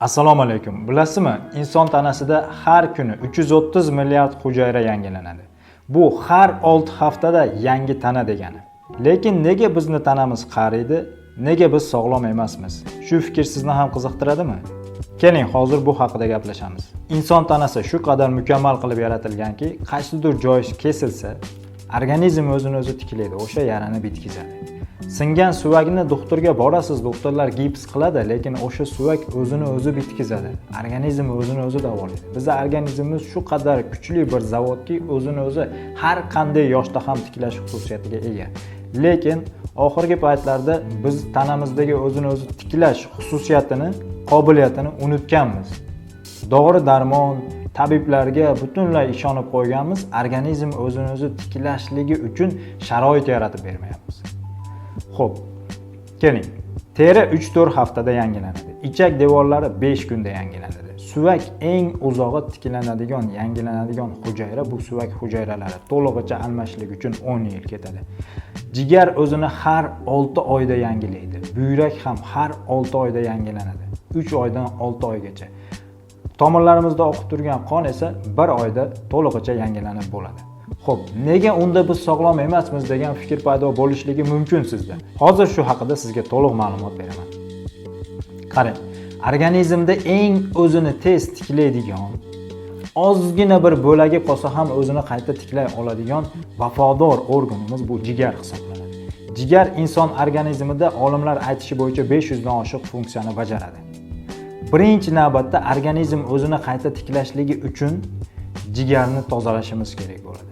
Assalomu alaykum. Bilasizmi, inson tanasida har kuni 330 milliard hujayra yangilanadi. Bu har 6 haftada yangi tana degani. Lekin nega bizni tanamiz qariydi? Nega biz sog'lom emasmiz? Shu fikr sizni ham qiziqtiradimi? Keling, hozir bu haqida gaplashamiz. Inson tanasi shu qadar mukammal qilib yaratilganki, qaysidir joyi kesilsa, organizm o'zini o'zi tiklaydi, o'sha yarani bitkizadi. Singan suvakni doktorga borasiz, doktorlar gips qiladi, lekin o'sha suvak o'zini o'zi bitkizadi. Organizm o'zini o'zi davolaydi. Bizni organizmimiz shu qadar kuchli bir zavodki, o'zini o'zi har qanday yoshda ham tiklash xususiyatiga ega. Lekin oxirgi paytlarda biz tanamizdagi o'zini o'zi tiklash xususiyatini, qobiliyatini unutganmiz. Dori darmon, tabiblarga butunlay ishonib qo'yganmiz, organizm o'zini o'zi tiklashligi uchun sharoit yaratib bermayapmiz. Xo'p, keling. Teri 3-4 haftada yangilanadi. Ichak devorlari 5 kunda yangilanadi. Suvak eng uzog'i tiklanadigan, yangilanadigan hujayra bu suvak hujayralari. To'lig'icha almashlik uchun 10 yil ketadi. Jigar o'zini har 6 oyda yangilaydi. Buyrak ham har 6 oyda yangilanadi. 3 oydan 6 oygacha. Tomirlarimizda oqib turgan qon esa 1 oyda to'lig'icha yangilanib bo'ladi. Xo'p, nega unda biz sog'lom emasmiz degan fikr paydo bo'lishligi mumkin sizda. Hozir shu haqida sizga to'liq ma'lumot beraman. Qarang, organizmda eng o'zini tez tiklaydigan, ozgina bir bo'lagi qolsa ham o'zini qayta tiklay oladigan vafodor organimiz bu jigar hisoblanadi. Jigar inson organizmida olimlar aytishi bo'yicha 500 dan oshiq funksiyani bajaradi. Birinchi navbatda organizm o'zini qayta tiklashligi uchun jigarni tozalashimiz kerak bo'ladi.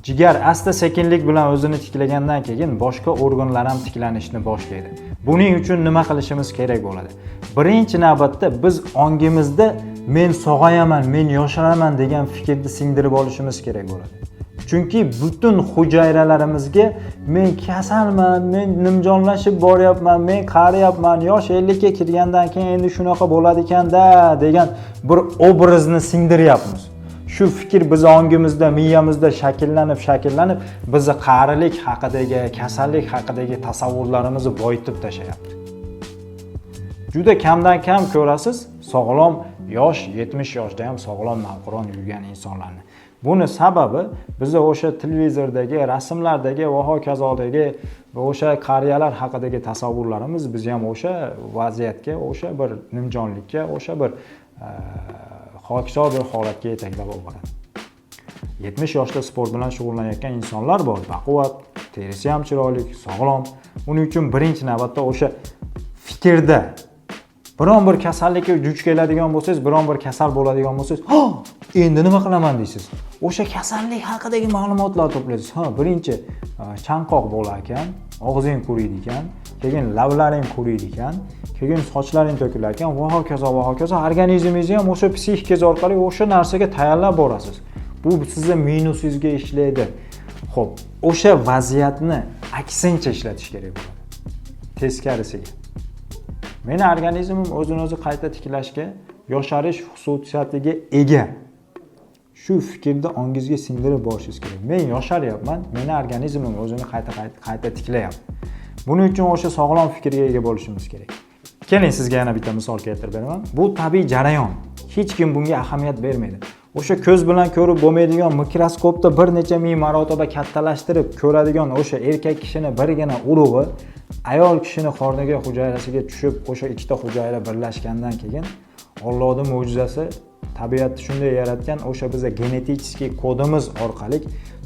Jigar asta sekinlik bilan o'zini tiklagandan keyin boshqa organlar ham tiklanishni boshlaydi. Buning uchun nima qilishimiz kerak bo'ladi? Birinchi navbatda biz ongimizda men sog'ayaman, men yosharaman degan fikrni singdirib olishimiz kerak bo'ladi. Chunki butun hujayralarimizga men kasalman, men nimjonlashib boryapman, men qariyapman, yosh 50 ga kirgandan keyin endi shunaqa bo'ladi ekanda degan bir obrazni singdiryapmiz. Shu fikr bizni ongimizda, miyamizda shakllanib, shakllanib, bizni qarilik haqidagi, kasallik haqidagi tasavvurlarimizni boyitib tashlayapti. Juda kamdan kam ko'rasiz sog'lom yosh 70 yoshda ham sog'lom navqiron yurgan insonlarni. Buni sababi biza o'sha televizordagi, rasmlardagi va hokazodagi va o'sha qariyalar haqidagi tasavvurlarimiz bizni ham o'sha vaziyatga, o'sha bir nimjonlikka, o'sha bir xokisor bir holatga yetaklab olib boradi. 70 yoshda sport bilan shug'ullanayotgan insonlar bor, baquvvat, terisi ham chiroyli, sog'lom. Uning uchun birinchi navbatda o'sha fikrda biron bir kasallikka duch keladigan bo'lsangiz, biron bir kasal bo'ladigan bo'lsangiz, "Ha, endi nima qilaman?" deysiz. O'sha kasallik haqidagi ma'lumotlar to'playsiz. Ha, birinchi chanqoq bo'lar ekan, og'zing quriydi ekan, keyin lablaring quriydi ekan, keyin sochlaring to'kilar ekan va hokazo va hokazo. Organizmingizni ham o'sha psixikangiz orqali o'sha narsaga tayyorlab borasiz. Bu sizni minusingizga ishlaydi. Xo'p, o'sha vaziyatni aksincha ishlatish kerak bo'ladi. Teskarisiga. Meni organizmim o'zini o'zi qayta tiklashga, yosharish xususiyatiga ega. Shu fikrni ongingizga singdirib borishingiz kerak. Men yosharyapman, meni organizmim o'zini qayta qayta qayta tiklayapti. Buning uchun o'sha sog'lom fikrga ega bo'lishimiz kerak. Keling, sizga yana bitta misol keltirib beraman. Bu tabiiy jarayon. Hech kim bunga ahamiyat bermaydi. O'sha ko'z bilan ko'rib bo'lmaydigan, mikroskopda bir necha ming marotaba kattalashtirib ko'radigan o'sha erkak kishini birgina urug'i ayol kishini qorniga, hujayrasiga tushib, o'sha ikkita hujayra birlashgandan keyin Allohning mo'jizasi, tabiat shunday yaratgan, o'sha biza genetik kodimiz orqali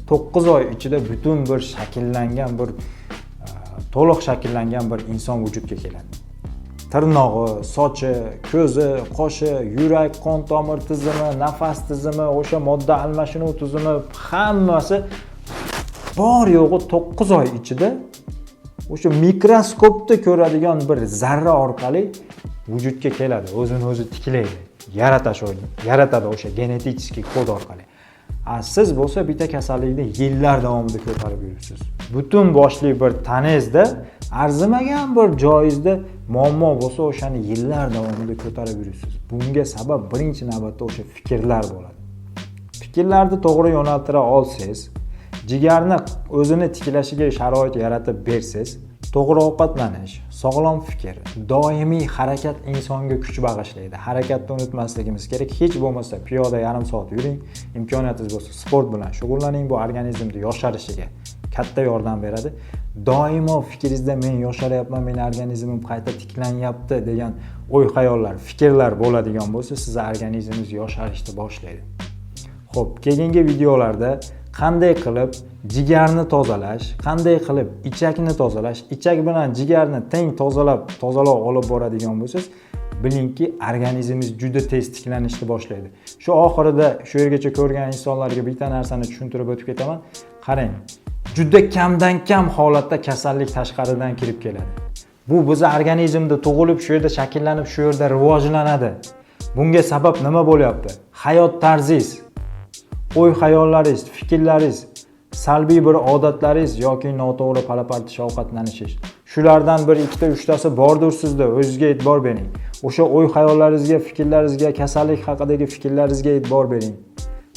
9 oy ichida butun bir shakllangan bir to'liq shakllangan bir inson vujudga keladi. Tirnog'i, sochi, ko'zi, qoshi, yurak, qon tomir tizimi, nafas tizimi, o'sha modda almashinuv tizimi, hammasi bor yo'g'i 9 oy ichida o'sha mikroskopda ko'radigan bir zarra orqali vujudga keladi, o'zini o'zi tiklaydi, yaratadi o'sha genetik kod orqali. A siz bo'lsa bitta kasallikni yillar davomida ko'tarib yuribsiz. Butun boshli bir tanangizda arzimagan bir joyingizda muammo bo'lsa, o'shani yillar davomida ko'tarib yuribsiz. Bunga sabab birinchi navbatda o'sha fikrlar bo'ladi. Fikrlarni to'g'ri yo'naltira olsangiz, jigarni o'zini tiklashiga sharoit yaratib bersangiz. To'g'ri ovqatlanish, sog'lom fikr, doimiy harakat insonga kuch bag'ishlaydi. Harakatni unutmasligimiz kerak. Hech bo'lmasa piyoda yarim soat yuring, imkoniyatingiz bo'lsa sport bilan shug'ullaning. Bu organizmni yosharishiga katta yordam beradi. Doimo fikringizda men yosharyapman, meni organizmim qayta tiklanyapti degan o'y xayollar, fikrlar bo'ladigan bo'lsa, sizni organizmingiz yosharishni boshlaydi. Xo'p, keyingi videolarda qanday qilib jigarni tozalash, qanday qilib ichakni tozalash, ichak bilan jigarni teng tozalab, tozalab olib boradigan bo'lsangiz, bilingki, organizmingiz juda tez tiklanishni boshlaydi. Shu oxirida shu yergacha ko'rgan insonlarga bitta narsani tushuntirib o'tib ketaman. Qarang, juda kamdan kam holatda kasallik tashqaridan kirib keladi. Bu bizni organizmda tug'ilib, shu yerda shakllanib, shu yerda rivojlanadi. Bunga sabab nima bo'lyapti? Hayot tarzingiz, o'y xayollaringiz, fikrlaringiz, salbiy bir odatlaringiz yoki noto'g'ri pala-partish ovqatlanishingiz. Shulardan bir, ikkita, uchtasi bordir sizda, o'zingizga e'tibor bering. O'sha o'y xayollaringizga, fikrlaringizga, kasallik haqidagi fikrlaringizga e'tibor bering.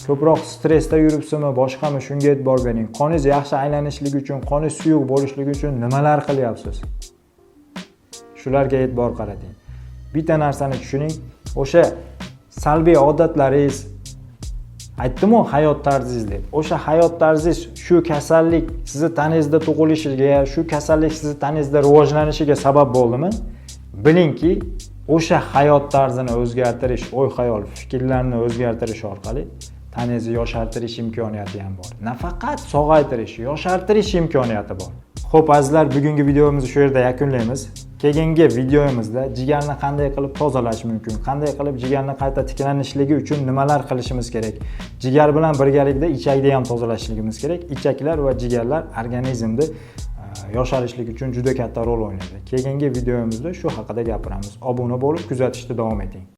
Ko'proq stressda yuribsizmi, boshqami, shunga e'tibor bering. Qoningiz yaxshi aylanishligi uchun, qoningiz suyuq bo'lishligi uchun nimalar qilyapsiz? Shularga e'tibor qarating. Bitta narsani tushuning, o'sha salbiy odatlaringiz, aytdim-ku hayot tarzingiz deb. O'sha hayot tarzingiz shu kasallik sizni tanangizda tug'ilishiga, shu kasallik sizni tanangizda rivojlanishiga sabab bo'ldimi? Bilingki, o'sha hayot tarzini o'zgartirish, o'y-xayol, fikrlarni o'zgartirish orqali tanangizni yoshartirish imkoniyati ham bor. Nafaqat sog'aytirish, yoshartirish imkoniyati bor. Xo'p, azizlar, bugungi videomizni shu yerda yakunlaymiz. Keyingi videomizda jigarni qanday qilib tozalash mumkin, qanday qilib jigarni qayta tiklanishligi uchun nimalar qilishimiz kerak, jigar bilan birgalikda ichakni ham tozalashligimiz kerak. Ichaklar va jigarlar organizmda yosharishlik uchun juda katta rol o'ynaydi. Keyingi videomizda shu haqida gapiramiz. Obuna bo'lib kuzatishda davom eting.